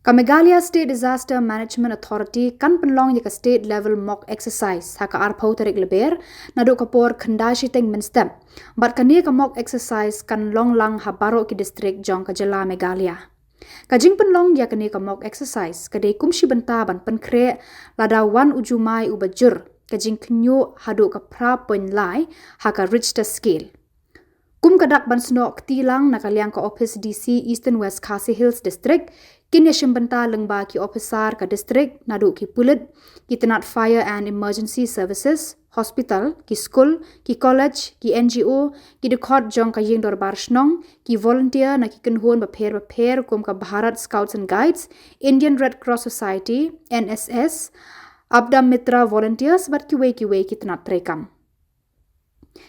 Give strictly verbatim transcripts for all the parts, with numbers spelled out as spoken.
Ka Meghalaya State Disaster Management Authority kan pynlong ïa ka state level mock exercise ha ka arphew tarik Lber naduh ka por khyndai shiteng mynstep. Bad kane ka mock exercise kan long lang ha baroh ki district jong ka jylla Meghalaya. Ka jingpynlong ïa kane ka mock exercise ka dei kum shi bynta ban pynkhreh lada wan u jumai uba jur ka jingkhynñiuh haduh ka phra point lai ha ka Richter scale. Kum ka dak ban snoh kti lang, na ka liang ka ophis D C Eastern West Khasi Hills District kin ïashim bynta lyngba ki ophisar ka district naduh ki pulit, ki tnat fire and emergency services, hospital, ki skul, ki college, ki N G O, ki dkhot jong ka ïing dorbar shnong, ki volunteer na ki kynhun bapher bapher kum ka Bharat Scouts and Guides, Indian Red Cross Society, N S S, Aapda Mitra volunteers bad kiwei kiwei ki tnat treikam.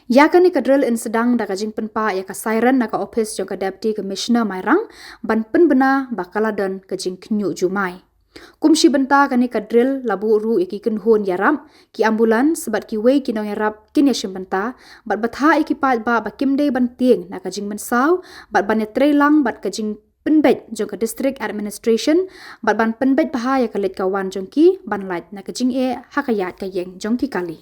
Ïa kane ka drill yn sdang da ka jingpynpah ïa ka siren na ka ophis jong ka Deputy Commissioner Mairang ban pynbna ba ka la don ka jingkhynñiuh jumai. Kum shi bynta kane ka drill la buh ruh ïa ki kynhun ïarap, ki ambulance bad kiwei ki nongïarap kin ïashim bynta bad bthah ïa ki paidbah ba kim dei ban tieng na ka jingmynsaw bad ban ïatreilang bad ka jingpynbeit jong ka District Administration bad ban pynbeit bha ïa ka leit ka wan jong ki ban lait na ka jingeh ha ka ïaid ka ïeng jong ki kali.